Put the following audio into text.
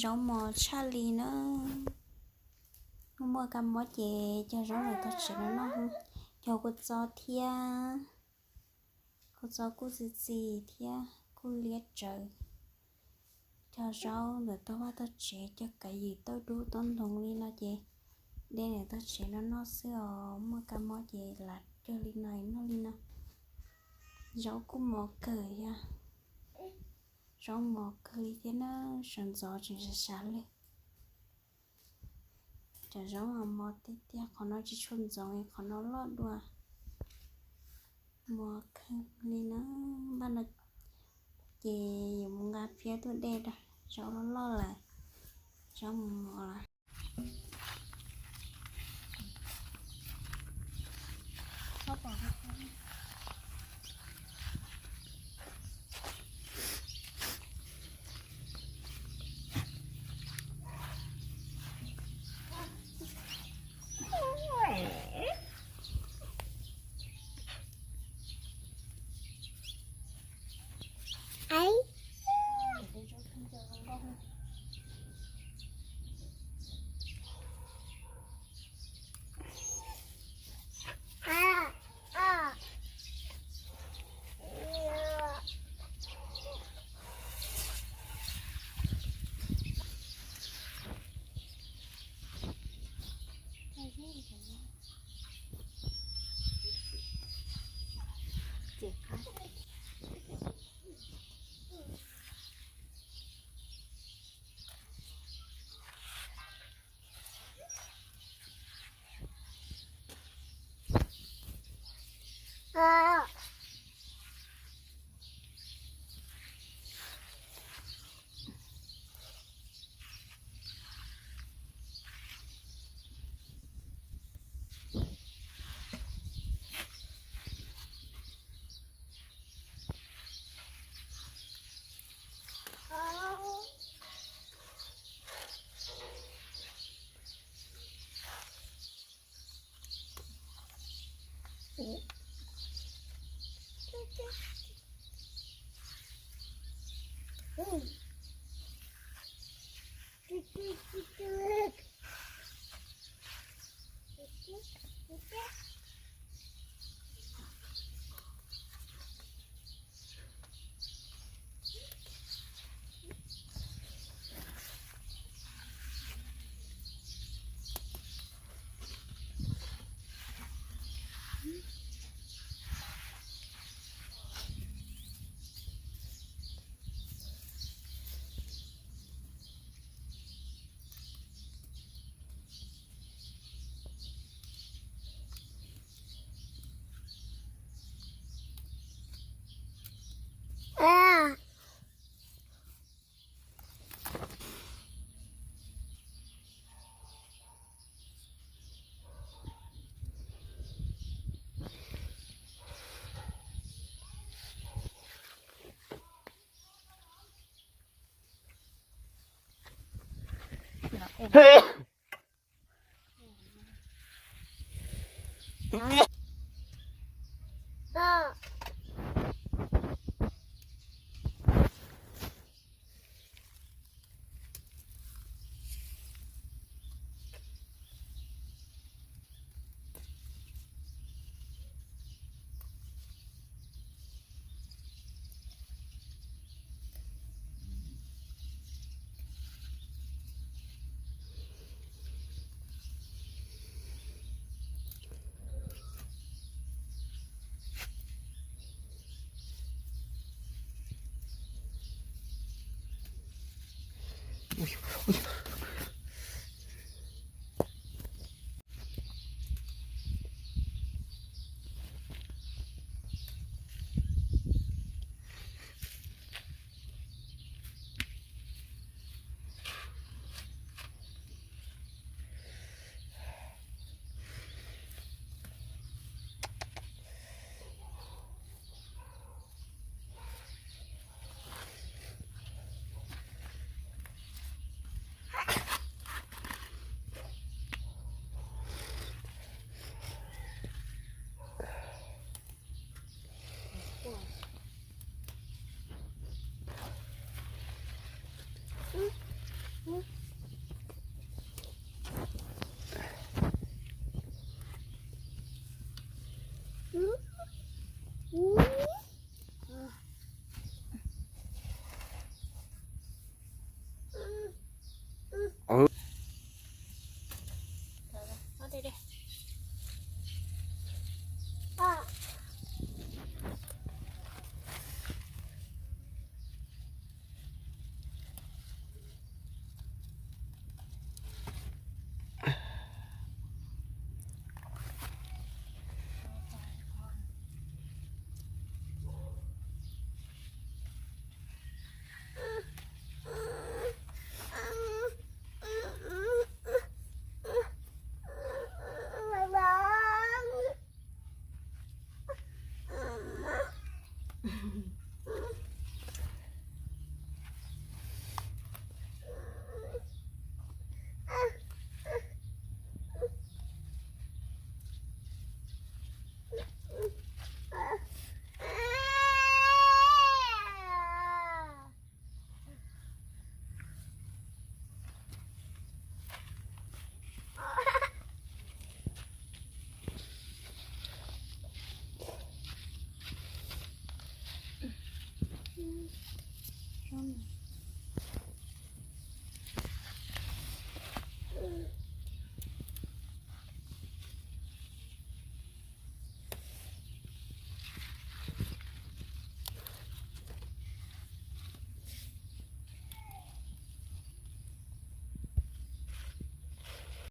Zaub mos tshaj li na. Muaj muaj kab mob ces cog zaub ntawm tog tsev no noj, cog kua txob thiab. Kua txob kuj txi txiv thiab kuj liab tsawv. Cog zaub ntawm tog vaj tog tsev, cog kav yim tauj dub tauj ntoo li no ces de ntawm tog tsev no noj xwb os. Muaj kab mob ces lam cog li no noj li no. Zaub kuj mos kawg thiab. Zaub mos kawg li thiab na, sawv ntxov tseem sav sav li. Cov zaub mos tiag tiag, qhov no tsis tshua ntxoov, qhov no loj dua. Mos kawg li na, npaj no ces yuav mus nqa phiab tuaj dej da. Zaub loj loj lawm, zaub mos mos lawm. Ui, ui.